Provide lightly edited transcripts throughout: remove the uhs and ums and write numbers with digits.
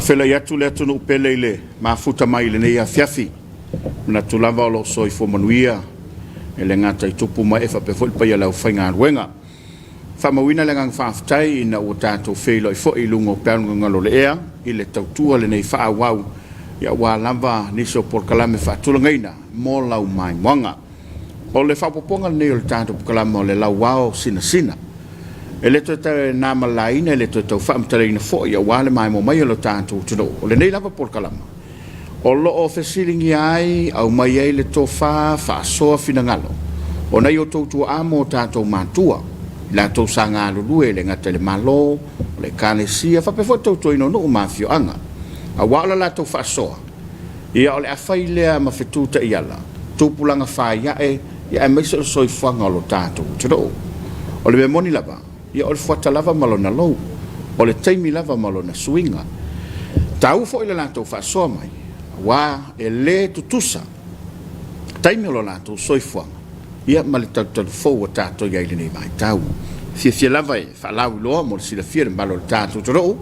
Faafeiloai atu le atunuu pele i le mafuta mai i lenei afiafi. Manatu lava o lo o soifua manuia e le gata i tupu ma ee faapea foi le paia o le aufaigaluega. Faamauina le agaga faafetai ina ua tatou feiloai foi i luga o peau gagalo o le ea i le tautua lenei faaauau aua lava nisi o polokalame faatulagaina mo lau maimoaga. O le faaopoopoga lenei o le tatou polokalame o le Lauao Sinasina. E le toe tau na ma le laina, e le toe tau faamatalaina foi aua le maimoa mai o lo tatou atunuu. O lenei lava polokalame o lo o fesiligia ai, aumai ai le tofa faasoa finagalo o nai o outou tuaa ma o tatou matua, i latou sa galulue e le gata i le Malo, o le Ekalesia, faapea foi le tautuaina o nuu ma afioaga. Aua o le latou faasoa, ia o le a fai lea ma fetu taiala, tupulaga faiae, ia aemaise o le soifuaga o lo tatou atunuu. O le mea moni lava, ia o le fuata lava ma lona lou, o le taimi lava ma lona suiga. E taua foi le latou faasoa mai, aua e le tutusa taimi o lo latou soifuaga, ia ma le talutalu fou ua tatou i ai i lenei vaitau. E fiafia lava e faalauiloa mo le silafia i le mamalu o le tatou atunuu,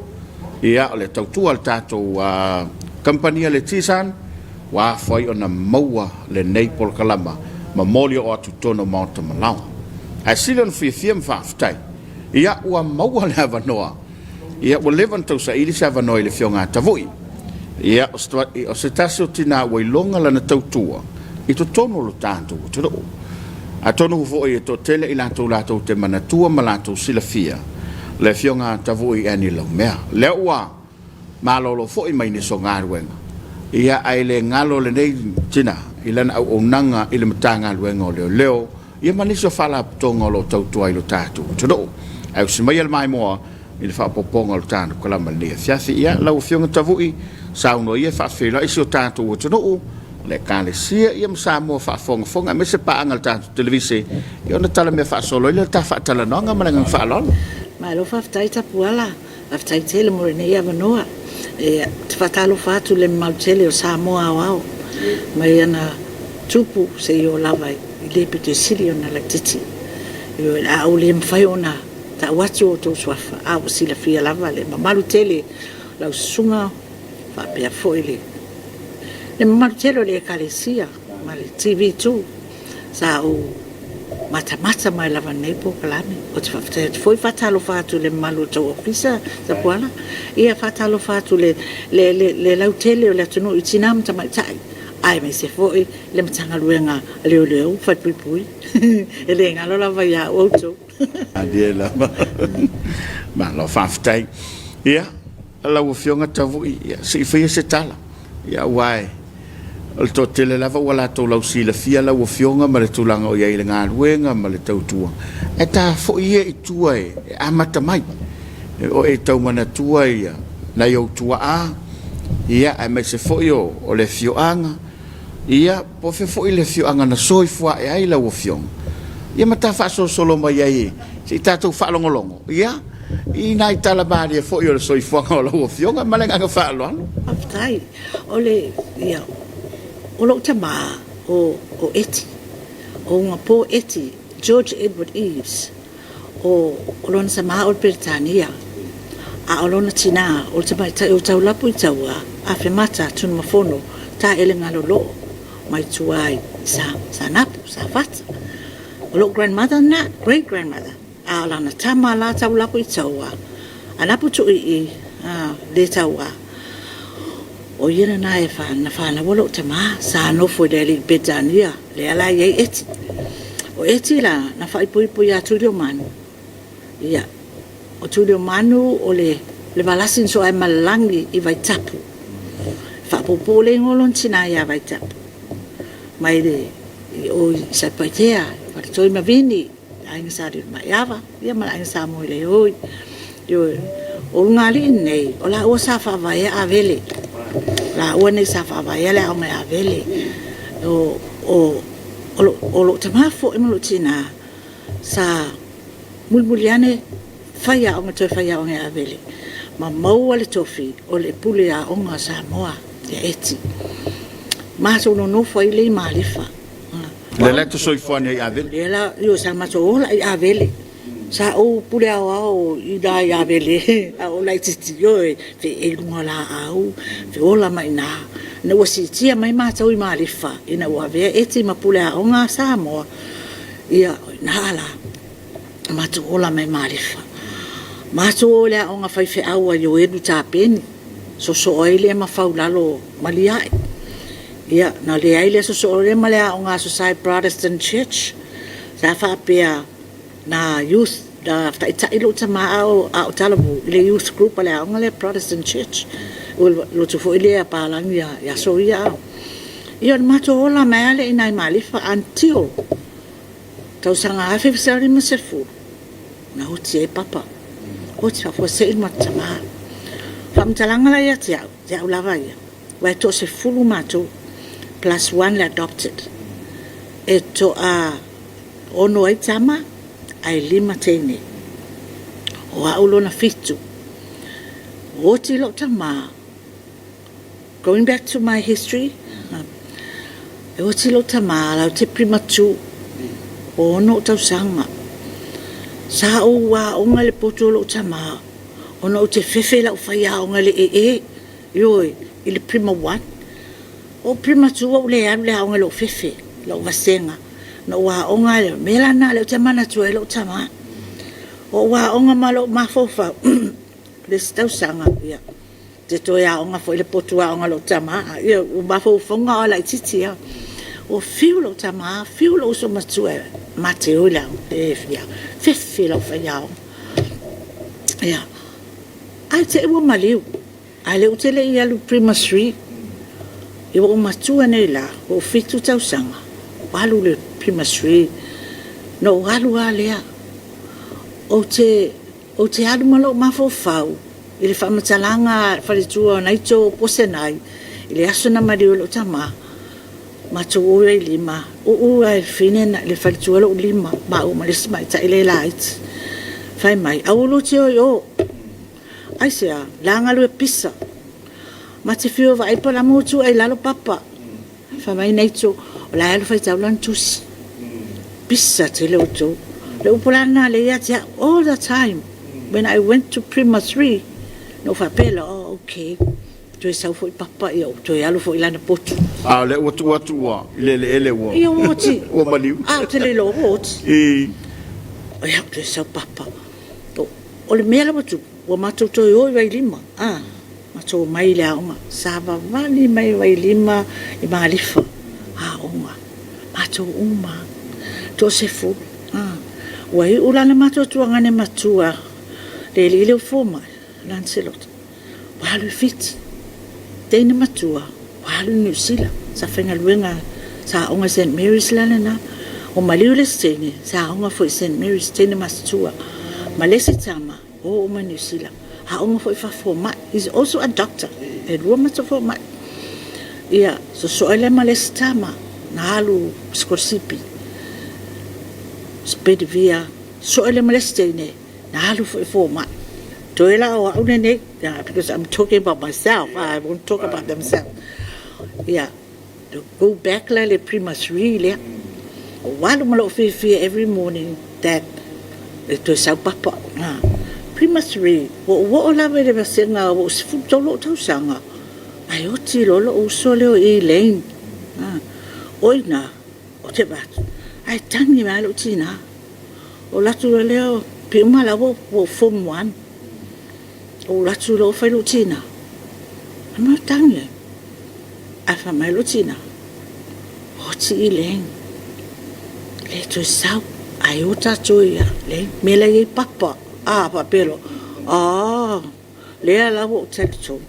ia o le tautua a le tatou kamupani a le Tsan, ua afua ai ona maua lenei polokalama ma moli oo atu i totonu o maota ma laoa. Ae sili ona fiafia ma faafetai, ia ua maua le avanoa, ia ua leva ona tausaili se avanoa i le Afioga a Tavui. Ia o se tasi o tina ua iloga lana tautua i totonu o lo tatou atunuu. Atonu foi e toatele i latou latou te manatua ma latou silafia le Afioga a Tavui Annie Laumea. Lea ua malolo foi mai nisi o galuega, ia ae le galo lenei tina i lana auaunaga i le Matagaluega o Leoleo, ia ma nisi o faalapotopotoga o lo o tautua i lo tatou atunuu. Ae usi maia le maimoa i le faaopoopoga o le tatou kalama i lenei afiafi. Ia, lau Afioga Tavui, saunoa ia e faafeiloai si o tatou atunuu, le Ekalesia ia ma Samoa faafogafoga aemaise paaga a le tatou televise ia ona tala mea faasolo ai lea o le ta faatalanoaga ma le agaga faaaloalo. Malo faafetai Tapuala. Faafetai tele mo lenei avanoa. E te faatalofa atu i le mamalu tele o Samoa aoao mai ana tupu seia oo lava i le pito sili ona laitiiti. Ioe, o le a ou le mafai ona tau atu o outou suafa, a ua silafia lava le mamalu tele o lau susuga faapea foi le mamalu tele o le Ekalesia ma le TV2. Sa ou matamata mai lava i lenei polokalame. Ou te faafetai atu foi, faatalofa atu i le mamalu o le tou Ofisa Tapuala. Ia faatalofa atu i le lautele o le atunuu i tina ma tamaitai, aemaise foi le Matagaluega a Leoleo ma Falepuipui. E le galo lava ia outou. Malie lava. Malo faafetai. Ia, lau Afioga Tavui, ia, se i faia se tala. Ia, aua e, o le toatele lava ua latou lausilafia lau Afioga ma le tulaga o i ai i le galuega ma le tautua. Ae ta foi ia i tua e amata mai. O e tau manatua ia nai ou tuaa, ia, aemaise foi o, o le afioaga, ia, po o fea foi le afioaga na soifua ae ai lau Afioga, ia ma ta faasolosolo mai ai se i tatou faalogologo, ia, i nai tala malie foi o le soifuaga o lau Afioga. Ma le agaga faaaloalo. Faafetai. O le, ia, o lou tamā, o, o Eti, o Ugapo Eti, George Edward Eaves, o, o lona tamā o le Peretania, a o lona tinā o le tamaitai o Taulapu i Taua, Afemata, Tunumafono, Taelegaloloo, mai tua i Sa, Saanapu, Safata. O lou grandmother lena, great grandmother. A o lana tama la Taulapu i Taua, Anapu Tuii, a, le Taua. O ia lena e wha, na whānaua lou tamā, sa nofo i le alii Peretania, lea la e i ai Eti. O Eti la, na faaipoipo ia Tuliomanu. Ia, o Tuliomanu o le, le valasi na sooaemalelagi i Vaitapu. Faapuupuu le igoa o lona tinā ia Vaitapu. Mai le, i o i Satupaitea, Faletoi ma Vini, le aiga Sa Lilomaiava, ia ma le aiga Sa Moeleoi. Ioe. O ulugalii nei, o laua sa faavaea Avele. O laua nei sa faavaea le aoga i Avele. O, o, o, lo, o lou tamā foi ma lou tinā, sa mulimuli ane fai aoga, toe fai aoga i Avele, ma maua le tofi o le pule aoga a Samoa ia Eti. Matou nonofo ai lea i Malifa. Lea la e te soifua nei i Avele? Lea la, ioe, sa matou ola i Avele. Sa ou pule aoao i ina i Avele a o ou laitiiti, ioe, feei i luga o laau, feola mai i ina. Ina ua siitia mai matou i Malifa ina ua avea Eti ma pule aoga a Samoa, ia, o i ina la, na matou ola mai ai i Malifa. Matou o i le aoga faifeau a Ioelu Tapeni, sosoo ai lea ma Faulalo Maliae. Ia, ona leai lea sosoo lea ma le aoga a Society Protestant Church. Sa faapea na youth, na taitai lou tama a o Talavou i le youth group a le aoga lea Protestant Church. O le lotu foi lea a papalagi i aso ia. Ia ona matou ola mai lava lea i ina i Malifa until tausaga 1950 na oti ai Papa. Oti faafuasei lo matou tama. O faamatalaga la ia te au, te au lava ia, aua e toasefulu matou plus one le adopted. E toa-6 ai tama ae 5 teine. O au lona 7. Oti lou tama, going back to my history, e oti lou tama latou te Prima 2, ua 6 ou tausaga. Sa ou aoga i le potu o lou tama ona ou te fefe i lau faiaoga i le ee, ioe, i le Prima 1. O Prima 2 ua ou le alu i le aoga i lou fefe, lou vasega. Na ou aoga lava, o le mea la lena o lea ou te manatua ai lou tama. Ou aoga ma lou mafaufau, le isi tausaga, ia, ou te toe aoga foi i le potu aoga a lou tama. Ia, o mafaufauga a o laitiiti lava. Ua fiu lou tama, fiu lou uso matua ma te o i le aoga, e le fia alu, fefe i lau faiaoga. Ia, ae te i ua maliu, a o lea ou te le i alu i le Prima 3. Ia ua ou matua nei la, ua ou 7 tausaga, ua alu i le Prima 3. Na ou alu lava lea, ou te alu ma lou mafaufau i le faamatalaga a le faletua o Naito Posenai i le aso na maliu ai lou tama, matou o ai i lima, uu lava e le fafine le faletua lou lima, maua ma le isi tamaitai lea e laiti. Fai mai, aua lua te o i o. Aisea? O la e galue pisa. Ma te fiu e vaai po o le a le mea ua tuu ai i lalo papa. Fai mai Naito, o la e alu faitau lana tusi. Pisa tele outou. O le upu la lena lea ia te au, all the time, when I went to Prima 3, na ou faapea loa, oh okay, toe sau foi papa, ia ou toe alu foi i lana potu. A o lea ua tuu atu ua i le eleele ua. Ia ua oti. Ua maliu. A ou te le iloa ua oti. Ia toe sau papa. O le mea la ua tupu, ua matou toe o i Vailima, a, matou omai i le aoga. Savavali mai Vailima i Malifa, aoga, matou uma lava, toasefulu. A, ua iu la le matou tuagane matua, le alii lea o fomai, Lancelot, ua alu i Fiti. Teine matua, ua alu i Niu Sila, sa faigaluega, sa aoga i Saint Mary's la lena. Ua maliu le isi teine, sa aoga foi i Saint Mary's, teine matutua. Ma le isi tama, ua oo mai Niu Sila, aoga foi faafomai. He's also a doctor. E 2 matou fomai. Ia, sosoo ai lea ma le isi tama, na alu sikolasipi, Spedivia, sosoo ai lea ma le isi teine, na alu foi i fomai. Toe la o au lenei, because I'm talking about myself, I won't talk about themselves. Yeah, to go back la le Prima 3 lea. O alu ma lou fiafia every morning that e toe sau papa. Ha. Prima 3, ua ou oo lava i le vasega ua ou 13 ou tausaga, ae oti loa lou uso lea o Elaine. Ha. O i ina, ou te vaai atu, ae tagi mai lava lou tina. Ou alu atu loa lea, pei uma la ua ou form 1. Ou alu atu loa fai lou tina, a mea o tagi ai? Ae fai mai lou tina, oti i leng, le toe sau, ae o tatou ia leng, mea la e i ai papa. A faapea loa, a. Lea la ua ou talitonu,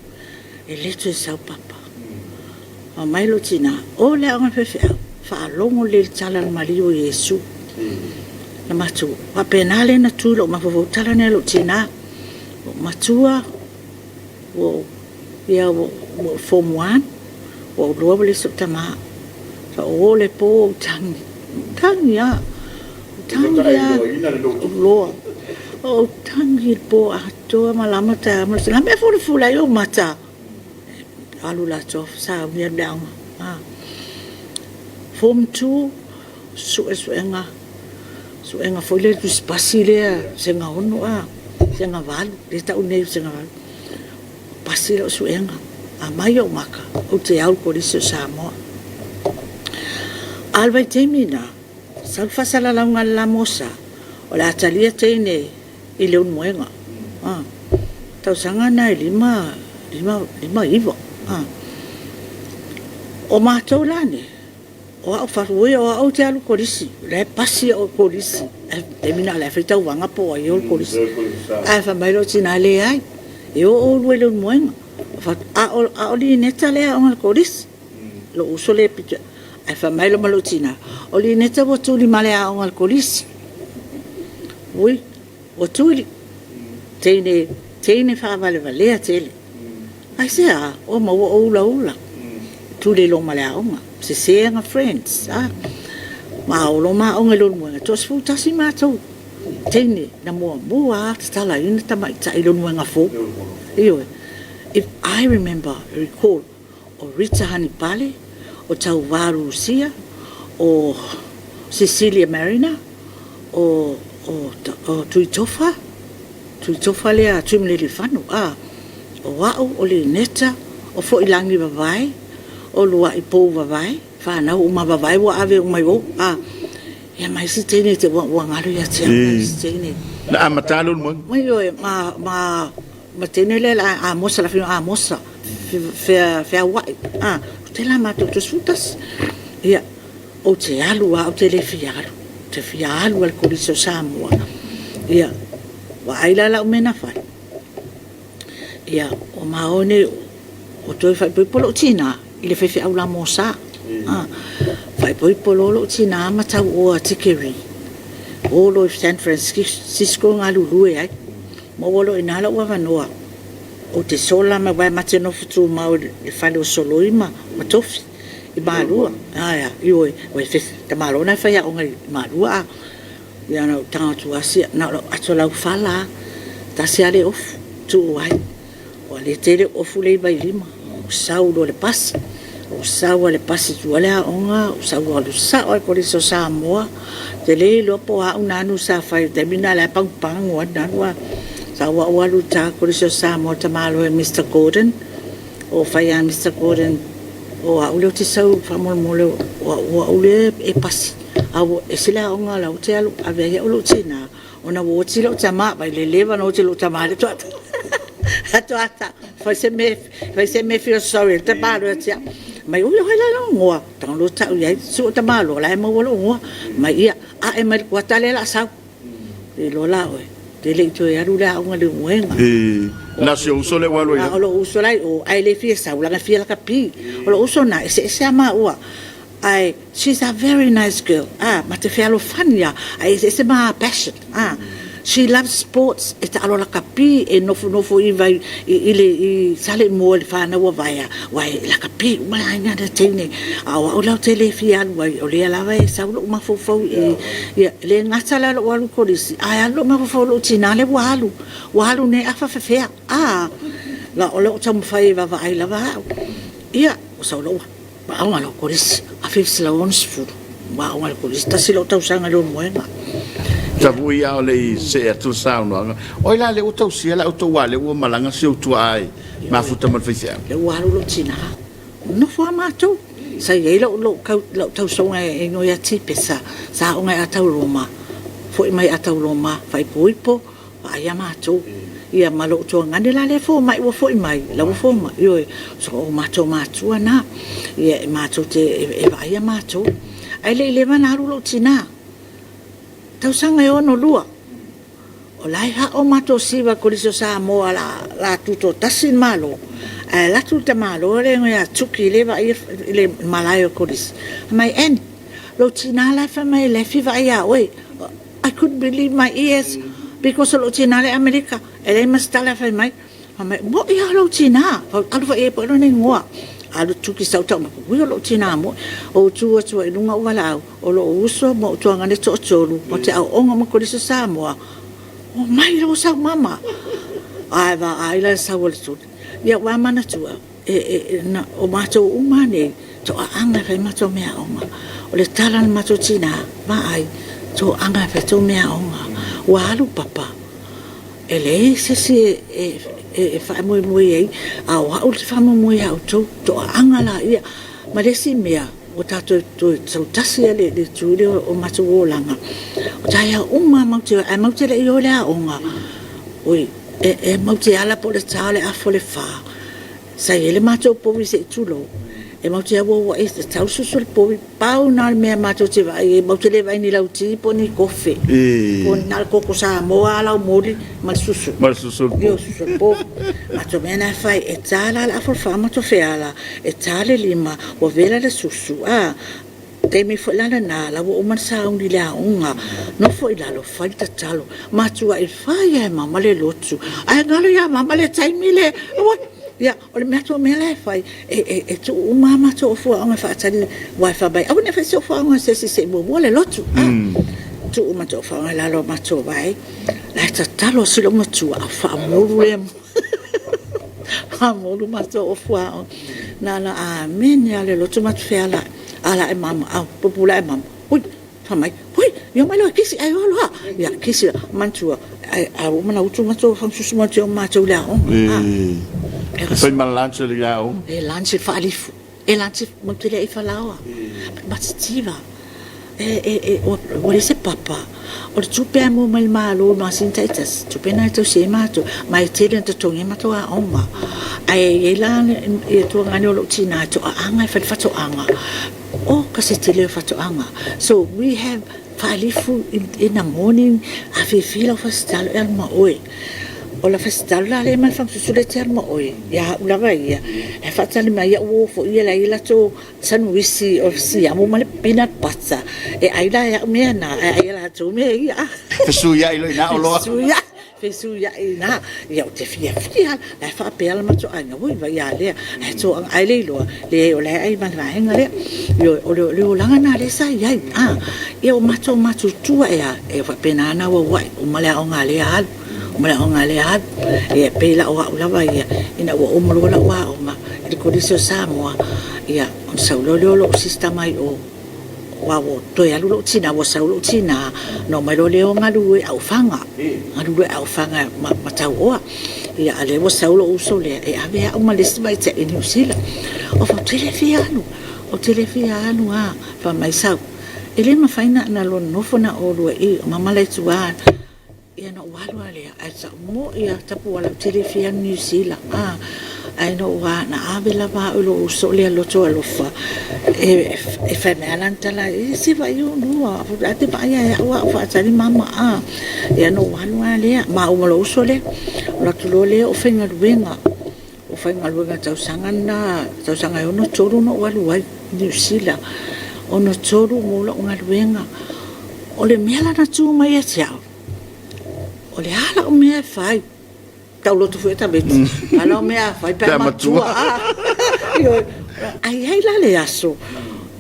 e le toe sau papa. Fai mai lou tina, o le aoga faifeau, faalogo lelei i le tala a le maliu o Iesu. Na matou faapena lea na tu i lou mafaufau, o tala nei a lou tina. Ua ou matua, ua ou, ia ua ou form 1, ua ou iloa ua leai sou tama. Sa ou o i le po ou tagi, tagi lava, tagi lava, loa. Ou tagi i le po atoa malama taeao ma le a le mea e fulufulu ai ou mata? Alu latou sauni alu i le aoga. Form 2, suesuega. Suega foi lea i le tusipasi lea Segaono a, Segavalu lea e tau nei o Segavalu. Pasi lau suega, a mai ou maka, ou te au i le Kolisi o Samoa. A o le vaitaimi lena, sau le faasalalauga a le LMS, o le a talia teine i Leulumoega. Tausaga lena e 59. O matou la nei, o au, oi o au ou te alu i le Kolisi, o la e pasi au e le Kolisi. O le taimi lena o la e fai tauvaga po o ai e o i le Kolisi. Ae fai mai lou tina, e leai, e o oulua i Leulumoega. A o Lineta lea e aoga i le Kolisi, lou uso lea e pito i alo. Ae fai mai lou tina, o Lineta ua tuli ma le aoga i le Kolisi. Ui, ua tuli, teine faavalevalea tele. Aisea? Ua maua o ulaula, tuli ai loa ma le aoga, sese ana friends. Ma o loa ma aoga i Leulumoega, e toa-11 matou teine na muamua lava tatalaina tamaitai i Leulumoega fou. Ioe. If I remember, recall, o Rita Hanipale, o Tauva Rusia, o Cecilia Mariner, o Tuitofa, Tuitofa lea Tuimalealiifano, a, o au, o Lineta, o Foilagi Vavae, o Luai Pou Vavae, fanau uma a Vavae ua ave uma i o, a, ia ma isi teine ua galo ia te au isi teine. Na amata Leulumoega? Ioe, ma ma teine lea la Amosa, le afioga Amosa, Feauai, a, o tele a matou 11. Ia, ou te alu lava, ou te le fia alu, ou te fia alu lava i le Kolisi o Samoa. Ia, vaai la lau mea na fai. Ia, o maua nei, ua toe faaipoipo lou tina i le faifeau la Mosa. A, faaipoipo loa lou tina ma tau oa tikeri, o loa i San Francisco galulue ai. Maua loa i ina lou avanoa, ou te sola mai, aua ma te nofo tumau i le fale o Soloi ma Tofi i Malua. Ioe, o le tamaloa lena e faiaoga i Malua. Ia na ou tago atu lava, na o lou ato laufala lava, tasi lava le ofu, tuu ai. Ua le tele ofu lea e i Vailima. Ou sau loa i le pasi, ou sau lava i le pasi e tua le aoga, ou sau alu sao lava i le Kolisi o Samoa. Ou te le iloa po o a au nanu sa fai i le taimi lena o la e pagupagu lava le nanu ae sau lava ou alu i uta i le Kolisi o Samoa i le tamaloa ia Mr Gordon. O fai lava e Mr Gordon, o au lea ou te sau faamolemole o au lea e pasi, ae ua ese le aoga o la e ou te alu e ave ai au i lou tina, ona ua oti lou tama, vaai i le leva ona oti o lou tama lea faatoa tau, fai se mea, fai se mea e feel sorry ai le tamaloa ia te au. Fai mai, ui o ai la lou igoa? Tago loa tau i ai, su'u le tamaloa o la e maua lou igoa. Fai mai, ia, a'e mai le kuata lea o le a sau. E iloa la oe, e te le i toe alu i le aoga i Leulumoega. Na o si ou uso lea ua alu ai. O lou uso la e i o, ae le fia sau leaga e fia lakapi. O lou uso lena, e eseese lava maua. Ae she's a very nice girl, a, ma te fealofani lava, ae eseese ma passion, a. She loves sports, e taalo lakapi, e nofonofo i vai, i le, i Saleimoa i le fanau a Vaea, aua e lakapi uma le aiga lea teine. A o au la ou te le fia alu ai, o lea lava e sau lou mafaufau i i. Ia, e le gata la i lou alu i le kolisi, ae alu lou mafaufau i lou tina lea ua alu, ua alu nei afa fefea, a, o lou taumafai e vaavaai lava au. Ia, ua sau loa ua aoga loa i le kolisi, 1960, ua aoga i le kolisi, tasi lou tausaga i Leulumoega. Tavui a o le i see atu le saunoaga. Oi la lea ua tausia la outou aua lea ua malaga si ou tuaa e mafuta ma le faifeau. Lea ua alu lou tina. Nofo lava matou. Sa i ai lou tausoga e igoa ia Tipesa, sa aoga i Atau Roma, foi mai Atau Roma, faaipoipo, vaai a matou. Ia ma lou tuagane la lea e fomai ua foi mai, la ua fomai, ioe, o matou matua na, ia e matou te, e vaaia matou. Ae le i leva ona alu lou tina, tausaga e 62, O la e ao matou siva i le Kolisi o Samoa o le a tutoatasi le Malo, ae alu atu le tamaloa lea e igoa ia Tuki lea e vaaia le malae o le Kolisi, fai mai, Annie, lou tina la e fai mai o la e fia vaai ia oe. I couldn't believe my ears because o lou tina la e i Amerika, e leai ma se tala e fai mai. Fai mai, mo'i lava lou tina, alu foi i ai poo lona igoa. Alu Tuki sau tau mai, ui o lou tina mo'i. Ou tu atu ai i luga ou valaau, O lou uso ma ou tuagana e toatolu ma te aooga ma Kolisi o Samoa, omai lou sau mama. Ae vaai la i le sau a le tuli. Ia ua manatua, o matou uma lava nei, toaaga e fai matou meaaoga. O le tala a le matou tina, vaai, Toaga e fai tou meaaoga. Ua alu papa, e leai se isi e faamoemoe i ai, a o au ou te faamoemoe ia outou. Toaaga laia. Ma le isi mea, ua tatou toe sau tasi lava i le itu lea o le matou olaga, o taeao uma lava, ae matou te le i o i le aoga, oi, e matou te ala po o le ta o le afa o le 4, sa i ai le matou povi se i tulou, e matou te auauai e tatau le susu o le povi. Pau lena o le mea matou te vaai i ai, matou te le vaai i ni lauti po o ni kofe, na o le koko Samoa lava laumoli ma le susu. Ma le susu o le povi. Ioe, susu o le povi. O matou mea na e fai, e ta la le afa o le 4 matou feala, e ta le 5 ua vela le susu, a. O le taimi foi la lena o la e ua uma ona sauni i le aoga, nofo i lalo fai le tatalo. Matuai fai lava e mama le lotu, ae galo ia mama le taimi lea. Ia, o le matou mea la e fai, e tuu uma lava matou ofu aoga e faatali, aua fai mai, aua ne i faia se ofu aoga a se isi se i muamua le lotu. Tuu matou ofu aoga i lalo o matou vae, o la e tatalo lava si olomatua, a faamolu lea faamolu matou ofu aoga. Na ona amene lava o le lotu matou fealai, ala ae mama, pupula ae mama, ui, fai mai, ui, ia omai loa e kisi ae o loa. Ia kisi loa. Manatua, a ua uma ona utu matou fagasusu matou te o matou i le aoga. E fai ma lunch i le aoga? E lunch i le faalifu. E lunch matou te le ai falaoa. Matitiva. Ua leai se papa. O le tupe lava e maua mai le Malo i masina taitasi, o tupe lena e tausi ai matou, ma e tele ina totogi ai matou aoga. Ae i ai la le tuagane o lou tina e toaaga e fai le faatoaga. Oka se tele o faatoaga. So we have faalifu in the morning, a fiafia lau fasitalo e alu ma oe. O lau fasitalo la lea ma le fagasusu lea e te alu ma oe, ia au lava ia, e faatali mai au uo foi ia la e i ai latou sanuisi o le siamu ma le peanut butter, e ai la e au mea na, ae ai e latou mea ia. Fesuiai loa i ina oloa. Fesuiai. Fesuiai i ina. Ia ou te fiafia lava, la e faapea le matou aiga, oi vaai ia Lea, la e toaga, ae le iloa, leai o la e ai ma le vaega lea. Ioe, o le olaga lena o lea sa i ai. Ia o matou matutua e faapena ona auauai, uma le aoga a lea alu, uma le aoga a lea alu. Ia e pei la o au lava ia, ina ua uma loa lau aoga i le Kolisi o Samoa, ia ona sau loa lea o lou sister mai o, aua ua toe alu lou tina, ua sau lou tina, ona omai loa lea o galulue i Aufaga, galulue i Aufaga ma Tauoa. Ia a o lea ua sau lou uso lea e ave au ma le isi tamaitai i Niu Sila. Ou fai atu, ou te le fia alu, ou te le fia alu lava. Fai mai, sau, e le mafai ona lua nonofo na o oulua i i, o mama la e i tua. Ia ona ou alu lava lea, ae mo'i lava Tapuala ou te le fia alu i Niu Sila. Ae na ou a, na ave lava au i lou uso lea loto alofa, e fai mai lava lana tala, e se vaai oulua, a e te vaai lava ia au a o faatali mama a. Ia ona ou alu lava lea, maua ma lou uso lea, alu atu loa lea ou faigaluega. Ou faigaluega i le tausaga lena, le tausaga e 63 na ou alu ai i Niu Sila, 63 maua lau galuega. O le mea la na tu mai ia te au, o le a lau mea e fai? Tauloto foi tamaiti, o le a lau mea e fai pe a matua? Ioe. Ae i ai la le aso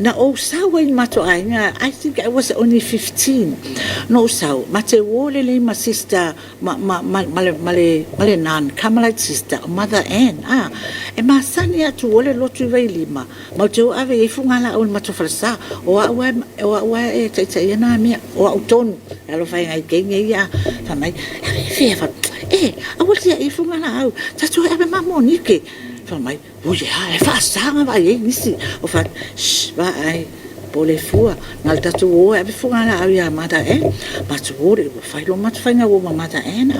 na ou sau ai i le matou aiga, I think I was only 15, na ou sau, ma te uo lelei ma sister ma le nun, Carmelite sister, o Mother Ann, a, e masani lava tuua le lotu i Vailima, matou te o ave i ai fugalaau i le matou falesa. O au lava e taitaia na mea, o au tonu. Alofa e nai teine ia, fai mai, e fea, fai mai, e, aua le tiai i fugalaau, tatou o e ave ma Monike. Fai mai, Ui e a, e faasa ona vaai ai nisi. Ou fai atu, shh, vaai, pole fua, na o le tatou o e ave fugalaau ia Mother Ann. Matou o lea, ua fai loa matou faiga uo ma Mother Ann.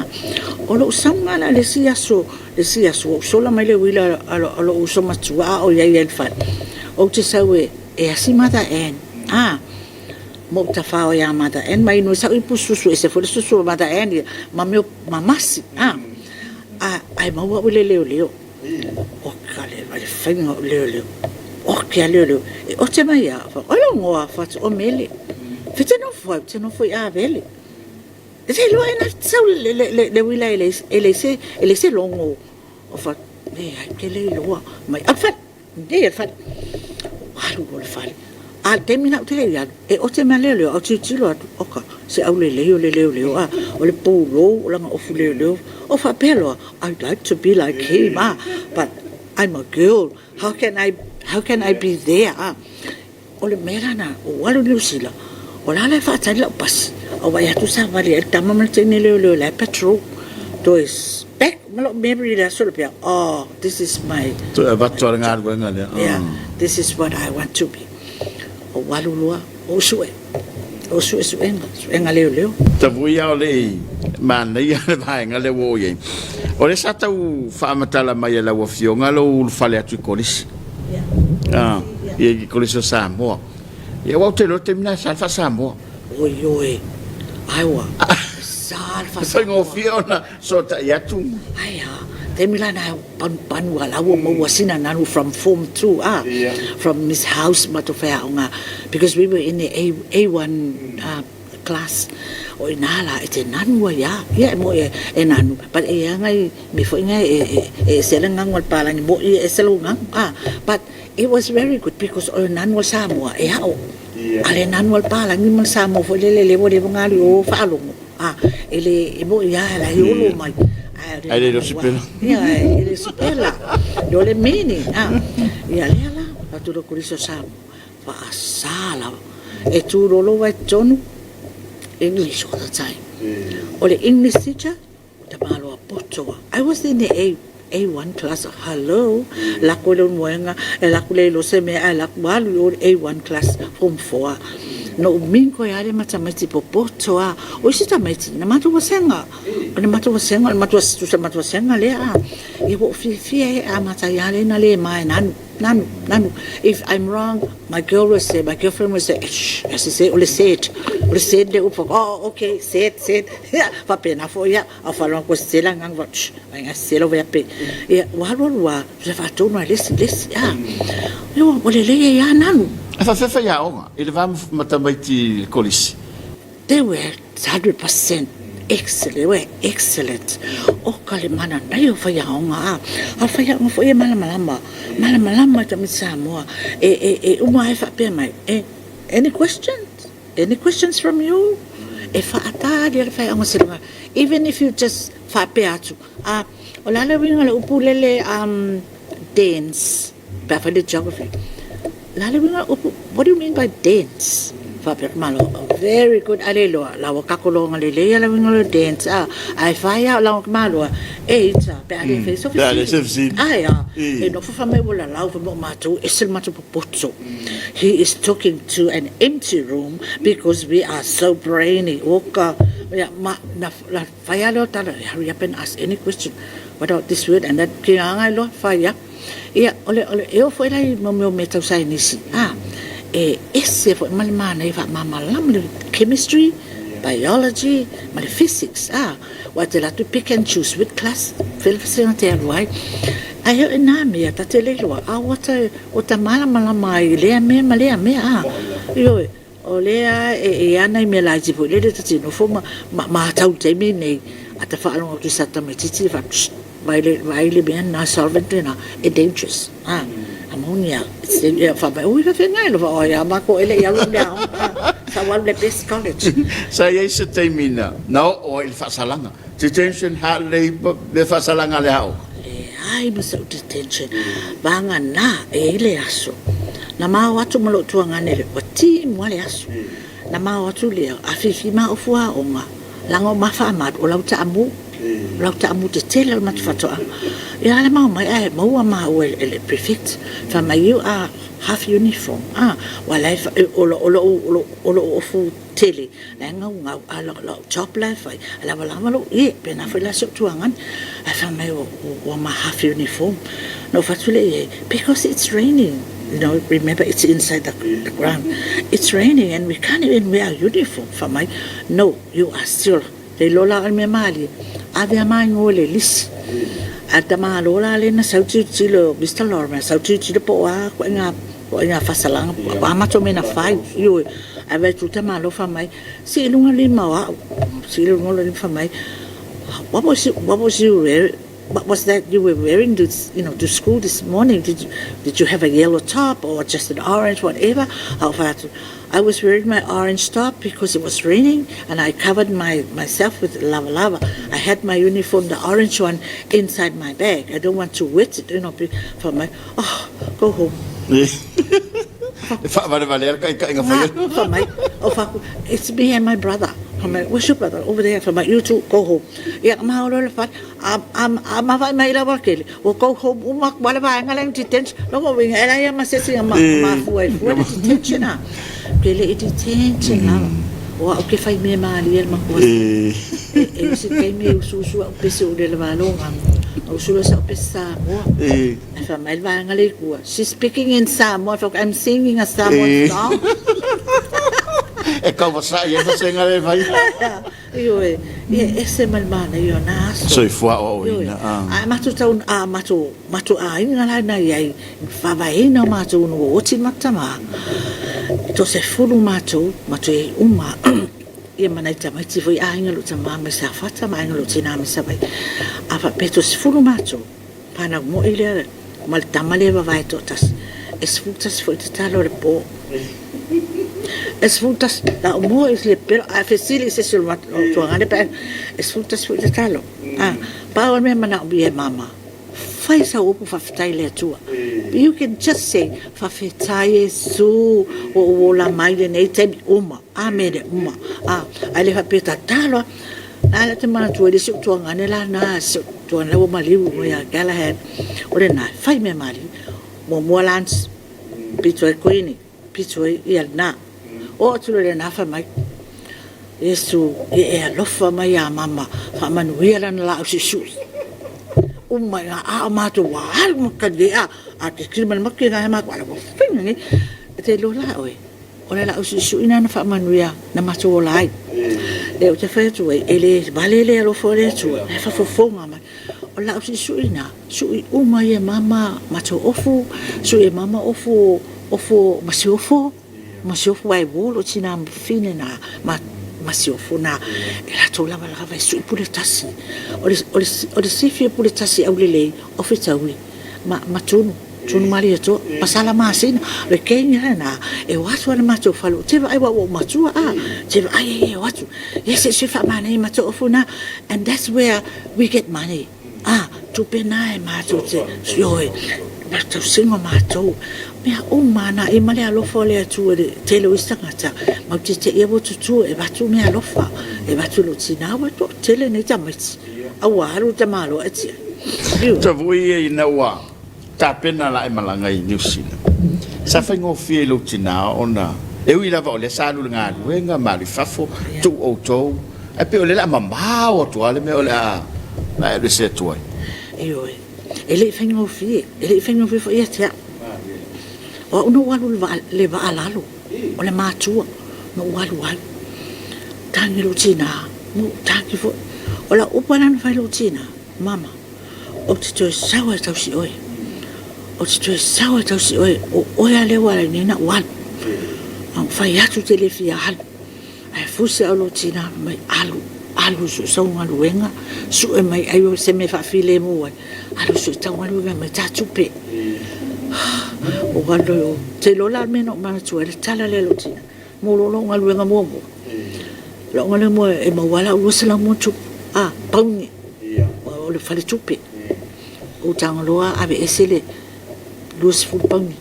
O lou sauga la i le isi aso, le isi aso ua ou sola mai le uila a lou uso matua a o i ai i le fale, ou te sau e asi Mother Ann, a, ma ou tafao ia Mother Ann ma inu ai sau ipu susu, e ese foi le susu a Mother Ann ia, ma mea o mamasi, a, ae maua au i le leoleo. Oka le vai faiga o leoleo. Oke a leoleo. E ote mai a, o lou igoa fatu o Mele. Fai te nofo ai, ou te nofo i Avele. E te iloa e na sau le uila e leai se, e leai se logo. Ou fai atu, leai ou te le iloa. Mai, alu i le fale, nei i le fale. Ou alu loa i le fale. A o le taimi lena ou te le i alu, e ote mai lava leoleo, ae ou tilotilo atu, oka, se aulelei o le leoleo, a. O le pulou, o lana ofu leoleo. Ou faapea loa, I'd like to be like him, a, but I'm a girl, how can I be there, a. O le mea la lena, ou alu i Niu Sila, O la la e faatali lau pasi, a vaai atu savali ai le tama ma le teine leoleo la e patrol. Toe back ma lou memory i le aso lea, oh, this is my... Toe avatu le galuega lea. Yeah, this is what I want to be. O alu loa, o sue, o sue suega, suega leoleo. Tavui a o le i manaia le vaega lea ua oo i ai. O lea sa tau faamatala mai e lau Afioga lou ulufale atu i Kolisi. Yeah. I Kolisi o Samoa. Ia, aua ou te iloa i le taimi lena e sa le faa-Samoa. Oi, oi, ai ua, sa le faa-Samoa. Faigofie ona sootai atu. Ai a, taimi la na panupanu a la ua maua sina nanu from form 2 ah, Yeah. from Miss House matou faiaoga because we were in the A, A1 class. O ina la e te nanu ai a, ia e mo e, e nanu, but e ia ngai me foi ngai e, e, e ese le ngagu a le palagi mo ia ese lou ngagu ah, but It was very good because o le nanu o Samoa e ao. A le nanu a le palagi ma le Samoa foi lele le ua leva ona alu i o faalogo. A e le e moi a la e olo mai. Ai le sipela. Ia e le sipela. O le meaning. A ia lea la atu le kolisi o Samoa. Faasa lava. E tūlolo wai tonu English all the time. O le English teacher Tamaloa poto. I was in the A A1 class. Hello. Lako le moenga, e lako le lo se mea, e lako alu i o A1 class, form 4. No min koe ale ma tamaiti popoto a. O isi tamaiti, na matou vasenga. O na matou vasenga, o le matou tusa matou vasenga lea a. Ia ua ou fiafia e a matai ale na le mae nanu, nanu, nanu. If I'm wrong, my girl will say, my girlfriend will say, shh, as she say, o le said, o le said le upu, oh, okay, said, said. Ia, faapena foi ia, a faalogo atu e Stella agaga fai, shh, vaai Stella ua pe. Ia, ua alu alu lava, tusa faatonu lava i le isi, le isi, a. Ia, ua lelei ai lava nanu. E faapefea faiaoga i le va ma tamaiti i le kolisi? They were 100% excellent, they were excellent. Oka le mananaia o faiaoga, a. A o faiaoga foi e malamalama, malamalama i tamaiti Samoa. E, e, e uma ai faapea mai, e, any questions? Any questions from you? E faatali le faiaoga se even if you just faapea atu, ah, o le a le uiga o le upu lele dance, pe a fai le geography. O le a le uiga o le upu, what do you mean by dance? Faapea, malo, very good, a le iloa, la ua kakologa lelei a le uiga o le dance, ah, ae fai lava o laga malo, e ita, pe a le fai se fesili. Ai a, e nofo fai mai ua lalau, fai mai o matou, ese le matou popoto. He is talking to an empty room because we are so brainy. Oka, ia, ma, na, na fai a lea o tala, hurry up and ask any question. What about this word and that? Ki ngā ngai loa, fai a. Ia, o le, o le, e o foi lai mo mea o mea tau sainisi. Ah, e ese foi ma le mānai whaamamalama le chemistry, biology, ma le physics. Ah, Ua te ratu pick and choose which class felefesega te alu ai. Ai hoi nā mea ta te leiloa, a ua ta, ua ta malamalama ai i lea mea ma lea mea, a. Ioe, o lea e, e ana i mea laiti foi lele ta te nofo ma, ma, matau i taimi nei, a ta faalogo atu i sa tamaititi, fa, shh, vai le, vai le mea na solvent lena, e dangerous, a. Ammonia, it's, ia, fa mai, ui, faafeagai loa, fa, oi, a makou e le i alu i le aoga, a, sa ou alu i le best college. Sa i ai se taimi na, na oo ai i le faasalaga, detention, hard labour, mea faasalaga a le aoga? Leai ma sa'u detention, vagana e i ai le aso na mao atu ma lo'u tuagane le, ua timu lava le aso, na mao atu lea, afifi ma ofu aoga, Leaga o ma faamalu, o lau taamu, o lau taamu tetele o le matou faatoaga. Ia a le mao mai ae maua maua e le prefect, fai mai you are half uniform, ah, ua la e, o lou, o lou ofu tele, la e gaugau, a o lau job la e fai, e lavalava lou ie, pena foi la si ou tuagane. Ae fai mai ua ma half uniform. Na ou fai atu lea i ai, because it's raining, you know, remember it's inside the, the ground, it's raining and we can't even wear our uniform. Fai mai, no, you are still, te iloa la o le mea malie, ave a maigō i le lisi. A tamālo la lea na sau tilotilo, Mister Lorimer, sau tilotilo po o a koe ngā, po o ngā fasalaga, po o a matou mea na fai, ioe. Ae vaai atu le tamālo fai mai, sii i luga lima o au, sii i luga lima fai mai, what was you, what was you wearing? What was that you were wearing to, you know, to school this morning? Did you, did you have a yellow top or just an orange, whatever? Au fai atu, I was wearing my orange top because it was raining and I covered my, myself with lava lava. I had my uniform, the orange one, inside my bag. I don't want to wet it, you know, for my, oh, go home. E faavalevalea le taitaiga fai atu. Fai mai, o fai, it's me and my brother. Fai mai, where's your brother? Over there. Fai mai, you two, go home. Ia, ma o loa le fale. A ma vaai mai i le aualatele, ua go home uma atu lava le vaega lea i detention. Lona uiga, e leai lava ma se isi na mafua ai fua le detention a. Ou te le i detention lava. O au ou te fai mea malie i le matou aso. E i ai se taimi e usuusu au pese ou le valoga, ona usu lea o sau pese Samoa. Ae fai mai le vaega lea i tua, she's speaking in Samoa. Fai atu, I'm singing a Samoan song. E tau vasai ai vasega lea e fai. Ioe, ia e ese ma le manaia o na aso. Soifua aoaoina. Ioe, a matou tau, a matou, matou aiga la na i ai, i le faavaeina o matou ina ua oti le matou tama, e toasefulu matou, matou i ai uma ia ma nai tamaiti foi aiga o lou tama mai Safata ma aiga o lou tina mai Savaii. A faapea e toasefulu matou, fanau moi lea ma le tama lea e vavae toatasi, e 11 foi tatalo a le po. E 11, la o mua i le pelo, a fesili i se isi o le tuagane pe e 11 foi tatalo. A, pau le mea manaomia e mama, fai sau upu faafetai i le Atua. You can just say, faafetai Iesu ua ou ola mai lenei taimi uma. Amene uma. A, ae le faapea tatalo lava. A lea ou te manatua ai le isi ou tuagane la na, si ou tuagane la ua maliu ia Galahad, o lena e fai mea malie. Muamua lunch, pito ai Kuini, pito ai ia lena. Oo atu loa i lena fai mai, Iesu, ia e alofa mai ia mama, faamanuia lana laau suisui. Uma i ina, a o matou ua alu ma tali ai, a tilotilo mai le matou tina ia matou, a la ua fai nei. E te iloa la oe, o le laau suisui lena na faamanuia na matou ola ai. Lea ou te fai atu ai, e le vale le alofa o le Atua, o la e faafofoga mai. O le laau suisui lena, sui uma ai e mama matou ofu, sui e mama ofu ofu masiofo, masiofo aua e uo lou tina ma fafine na masiofo na, e latou lavalava e sui pule tasi. O le sifi o pule tasi aulelei, o fetaui ma tunu, tunu Malietoa, ma sala masina. O le gang lena, e o atu lava i le matou fale, ou te vaai aua ua ou matua a, ou te vaai ai e o atu, ia se i sui faamanaia matou ofu na, and that's where we get money, a, tupe na e matou te, ioe, ma le tausiga o matou, mea uma lava na, ia ma le alofa o le Atua i le tele o isi tagata, matou te te i lava ua tutu e avatu meaalofa, e avatu i lou tina, aua e toatele nei tamaiti. Aua alu le tamaloa e tia. Tavui ia ina ua tapena la e malaga i Niu Sila. Sa faigofie i lou tina ona e ui lava o lea sa alu i le galuega ma alu i fafo, tuu outou, ae pei o lea o le a mamao atu lava le mea o le a alu ese atu ai. Ioe, e le i faigofie, e le i faigofie foi ia te au. O au na ou alu i le vaa lalo. O le matua na ou alu ai. Tagi lou tina, ma ou tagi foi. O lau upu lava na fai i lou tina, Mama, ou te toe sau lava e tausi oe. Ou te toe sau lava e tausi oe, o oe lava lea ua ala ai nei ona ou alu. Na ou fai atu ou te le fia alu. Ae fusi au lou tina fai mai, alu, alu e sue sau galuega, sue mai ai se mea e faafilemu ai, alu e sue tau galuega e aumai ta tupe. Ou alu loa i o, ou te iloa la le mea na ou manatua ai le tala lea a lou tina, mo lou galuega muamua. Lau galuega muamua e maua ai lau 200 ma ono tupu, a, pauni, o le faletupe. Ou tago loa aveese le 20 pauni.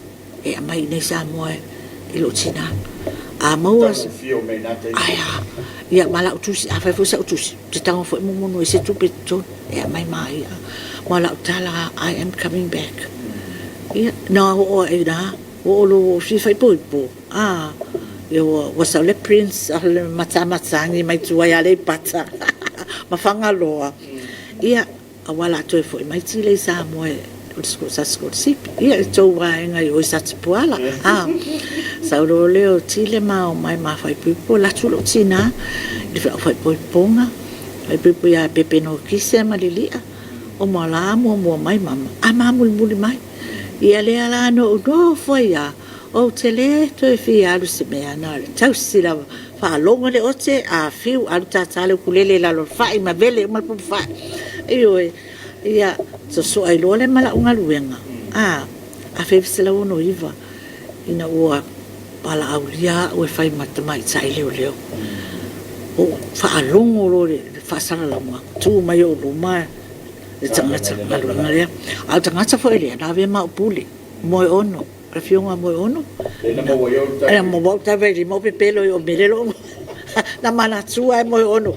E aumai i inei i Samoa i lou tina. A maua ae a? Ia ma lau tusi, afai foi sau tusi, ou te tago foi mumunu ai se tupe i totonu e aumai ma ia. Ma lau tala, I am coming back. Ia, na oo ai i ina, ua oo loa ua fia faaipoipo, a, ia ua sau le prince a le Matamatagi mai tua i Aleipata ma Fagaloa. Ia, Aua la toe foi mai Tile i Samoa o le sa sikolasipi. Ia i tou vaega i o i Satipuala. A, sau loa lea o Tile ma omai ma faaipoipo, alu atu lou tina i le faaipoipoga, faaipoipo ia Pepenokise ma Lili'a, oma la muamua mai mama, a ma mulimuli mai. Ia lea la na ou nofo ai lava, ou te le toe fia alu i se mea, na o le tausi lava. Faalogo le ote, a fiu, alu tata le ukulele i lalo o le fai ma vele uma le popo fai. Ioe, ia, sosoa ai loa lea ma lau galuega, a, 1969, ina ua valaaulia au e fai ma tamaitai leoleo. Ou faalogo loa i le faasalalauga, tu mai ou luma le tagata galuega lea. A o le tagata foi lea, na avea ma au pule, Moeono. le afioga Moeono. Na maua ai taevailima ou pepelo ai o mele lou na manatua ai Moeono.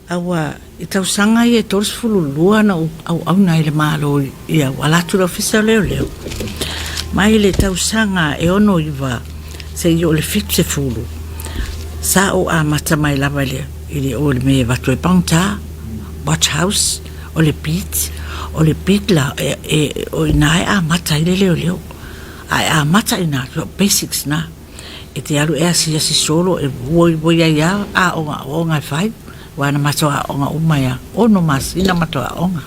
Aua i tausaga ia e 32 na ou auauna ai i le Malo ia ua ala atu le Ofisa o Leoleo mai le tausaga e 69 seia oo i le 70 sa ou amata mai lava i le o i le mea e avatu ai pagota, watch house, o le beat, o le beat la o i ina e amata ai le leoleo. A e amata i ina, basics na. E te alu e asiasi solo e uoi ai lava aoga aoga e fai, aua na matou aoga uma ai lava, 6 masina matou aoga.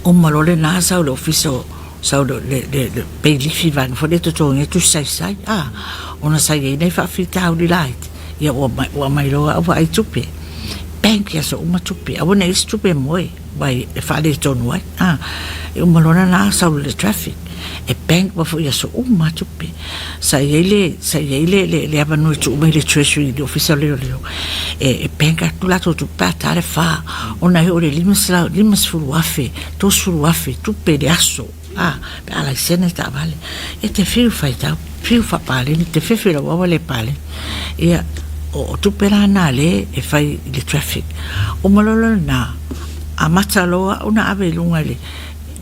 Uma loa lena sau i le ofisa o sau le le peilifi vaega foi lea e totogia tusi saisai a, ona sa i ai nai faafitauli laiti, ia ua aumai loa au vaai tupe, bank i aso uma tupe, aua ne i i ai se tupe e moe. Aua e faaletonu ai. A, e uma loa lena sau i le traffic, e bank mai foi i aso uma lava tupe. Sa i ai le, sa i ai le, le, le avanoa e tuu mai i le Treasury i le Ofisa o Leoleo, e, e bank atu latou tupe pe a ta le fa, ona e oo i le 500, 50,000, 30,000 tupe i le aso. A, pe a laisene taavale, e te fiu faitau, fiu faapaleni, te fefe i lau awa le paleni. Ia, o, o tupe la na le e fai i le traffic. Uma loa loa lena, amata loa au na ave i luga i le,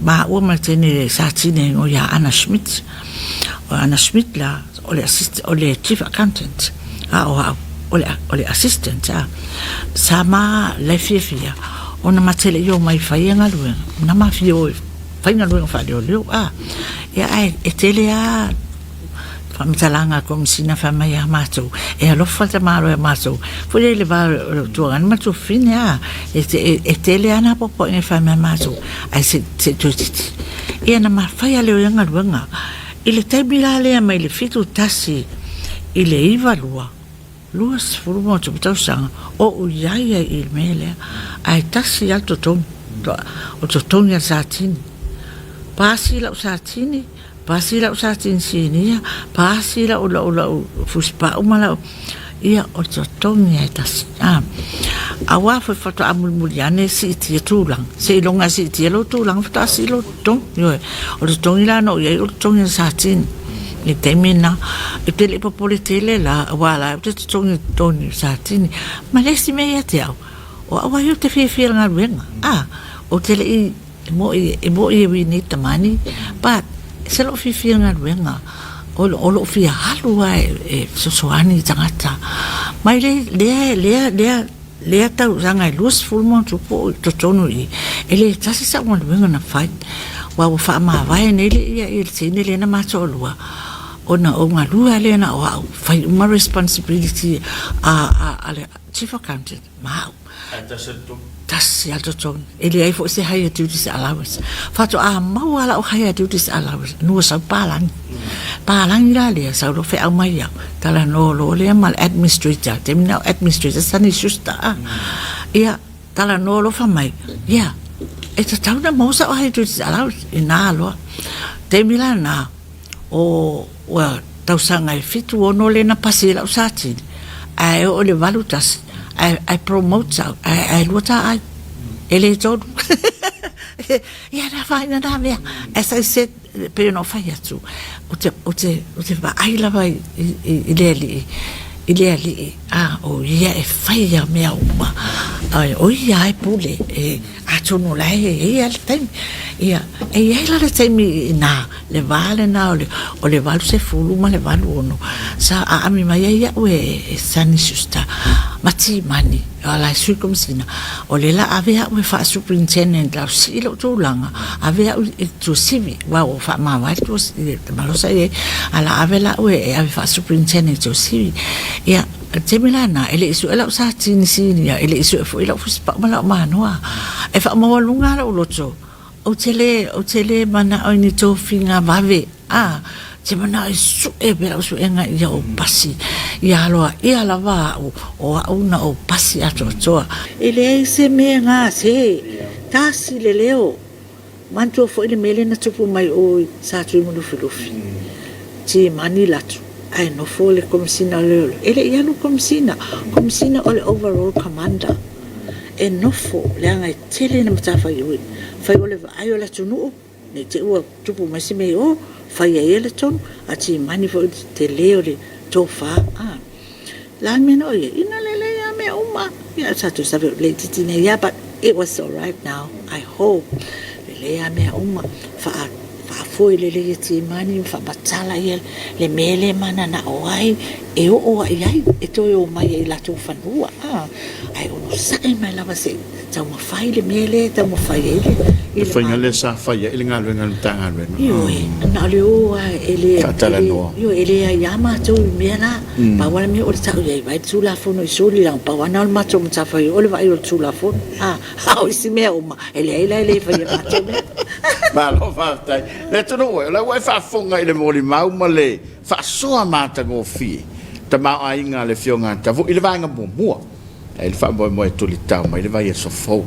maua ma le teine le sa tine igoa ia Anna Schmidt. O Anna Schmidt la, o le assist, o le chief accountant, a o au, o le, o le assistant, a. Sa ma le fiafia, ona ma te le i o mai fai e galuega, na ma fia o e faigaluega faaleoleo a ia ae e tele a faamatalaga a Komisina fai mai ia matou e alofa le tamaloa ia matou foi lea i le va o le tuagana ma le tuafafine a e tele a na popoega e fai mai matou ae se i toe titi ia na ma fai a leo ia galuega i le taimi la lea mai le 71 i le 92 20 ma tausaga o ou i ai ai i le mea lea, ae tasi lava le totogi, o le totogi a le Satini. Pasi lau Satini, pasi lau Satini sinia, pasi lau lau lau fusipau ma lau, ia o le totogi lava e tasi. Aua foi faatoa mulimuli ane siitia tulaga, seiloga e siitia lou tulaga faatoa sii lou totogi. Ioe, o le totogi la na ou i ai o le totogi a le Satini. I le taimi lena, ou te le i popole tele la, aua o la ou te totogi i le totogi o Satini. Ma le isi mea ia te au, o au lava ia ou te fiafia i le galuega, a, ou te le i, e moni e moni we need the money, but e ese lou fiafia i le galuega, o lou fia alu lava e fesoasoani i tagata. Ma e lea, lea, lea lea tausaga e 20 ma ona tupu o i totonu i i, e le tasi sau galuega na fai, aua ua faamavae nei le ia i le teine lea na ma toalua, ona o galue lava lea na o au, fai uma responsibility a le chief accountant ma au. Ae tasi lava le totogi? Tasi lava le totogi. E leai foi se higher duties allowance. Faatoa maua lava lau higher duties allowance, nua sau palagi. Palagi la lea, sau loa feau mai au, talanoa loa lea ma le administrator, taimi na o administrator Sunny Schuster a. Ia, talanoa loa fai mai, ia, e tatau ona maua sau higher duties allowance, ina loa. Taimi la lena, o ua tausaga e 76 lea na pasi ai lau Satini, ae oo i le 81, ae, ae promote au, ae, ae lua taai, e le tolu. Ia, na afaina na mea. As I said, e pei ona ou fai atu, ou te, ou te, ou te vaai lava i, i, i le Alii, i le Alii, a, o Ia e faia mea uma, a, o Ia e pule, e, atonu o la e i ai lava le taimi. Ia, e i ai la le taimi i ina, le va lena o le, o le 80 ma le 86, sa aami mai ai iaʻu e, e Sunny Schuster ma Timani, o la e Sui Komisina, o lea la ave au e faa-Superintendent la sii lou tulaga, ave au i Tuasivi, aua ua faamavae le Tuasivi, le malo sa i ai, a la ave la au e ave faa-Superintendent i Tuasivi. Ia, o le taimi la lena, e le i sue lau Satini Sinia, e le i sue foi lau Fusipau ma lau Manoa. E faamaualuga lou loto, Ou te le, ou te le manao i ni tofiga vave, a, ou te manao e sue pea lau suega ia ou pasi, ia aloaia lava au, o au na ou pasi atoatoa. E leai se mea gase, tasi le leo. Manatua foi le mea lea na tupu mai o i Satuimalufilufi, Timani Latu, ae nofo le Komesina o Leoleo. E le i alu le Komesina, Komesina o le Overall Commander. E nofo leaga e tele ina matafaioi, fai o le vaai o le atunuu, ne i te i ua tupu mai se mea i o, faia ia le tonu, a Timani foi i le tele o le tofa, a. O le a le mea na oo i ai? Ina lelei lava mea uma. Ia sa toe laitiiti nei lava but it was alright now, I hope. Lelei lava mea uma, faafoe lelei e Timani ma faamatala ia le mea lea e mananao ai e oo i ai, e toe omai ai i latou fanua. Ae onosai mai lava se i taumafai le mea lea e taumafai ai le Le faiga lea sa fai ai le galuega a le Matagaluega. Ioe, na o le o lava e le Faatalanoa. Ioe, e le aia matou i mea la. Pau lava le mea o le tau i ai, vaai le Tulafono i soli, leaga pau lava lena o le matou matafaioi o le vaai o le Tulafono. A o isi mea uma, e leai la e le faia e matou mea. Malo faafetai. Le atunuu e, o la ua e faafofoga i le molimau ma le faasoa matagofie tamaoaiga a le Afioga a Tavui i le vaega muamua. Ai le faamoemoe e tulitao mai le vaiaso fou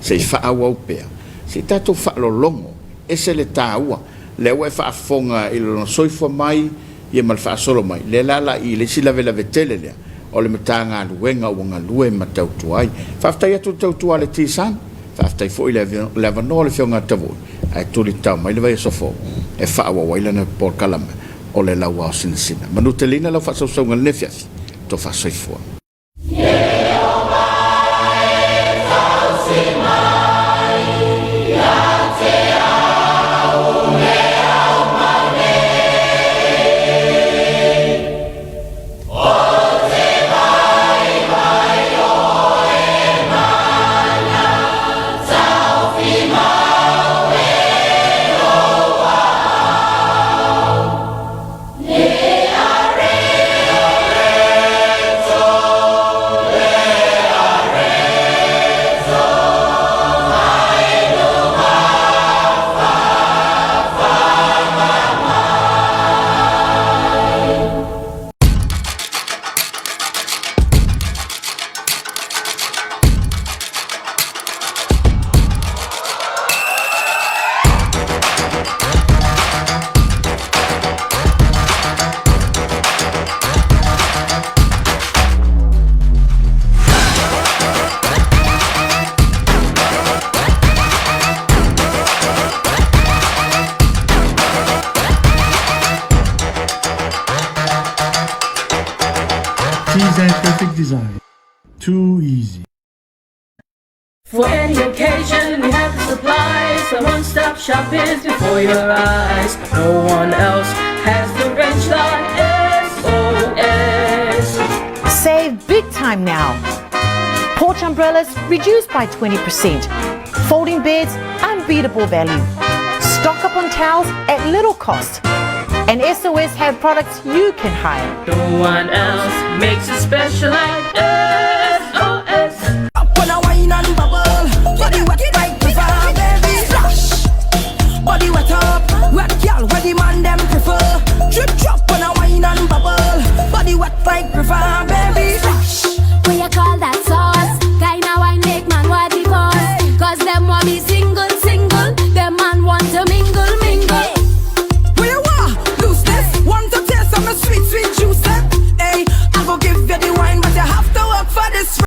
se i faaauau pea, se i tatou faalologo, ese le taua, lea ua e faafofoga i lona soifua mai ia ma le faasolo mai, lea la la i le isi lavelave tele lea o le Matagaluega ua galue ma tautua ai. Faafetai atu i le tautua a le T-Sun, faafetai foi i le avanoa o le Afioga a Tavui ae tulitao mai le vaiaso fou e faaauau ai lana polokalame o le Lauao Sinasina. Manuteleina lau faasausauga i lenei afiafi, tofa soifua. T-Zen Perfect Design. Too easy. For any occasion, we have the supplies. The one-stop shop is before your eyes. No one else has the range like SOS. Save big time now. Porch umbrellas reduced by 20%. Folding beds, unbeatable value. Stock up on towels at little cost. And SOS have products you can hire. No one else makes it special like SOS. Up on a wine and bubble, body wet like river, baby. Splash, body wet up, wet girl, where the man them prefer. Drip drop on a wine and bubble, body wet like river, baby. Splash. What you call that sauce? Kinda wine make man what divorce. Cause them want me single, single. Them man want to mingle, mingle. Where you are? Lose this, want to taste of my sweet.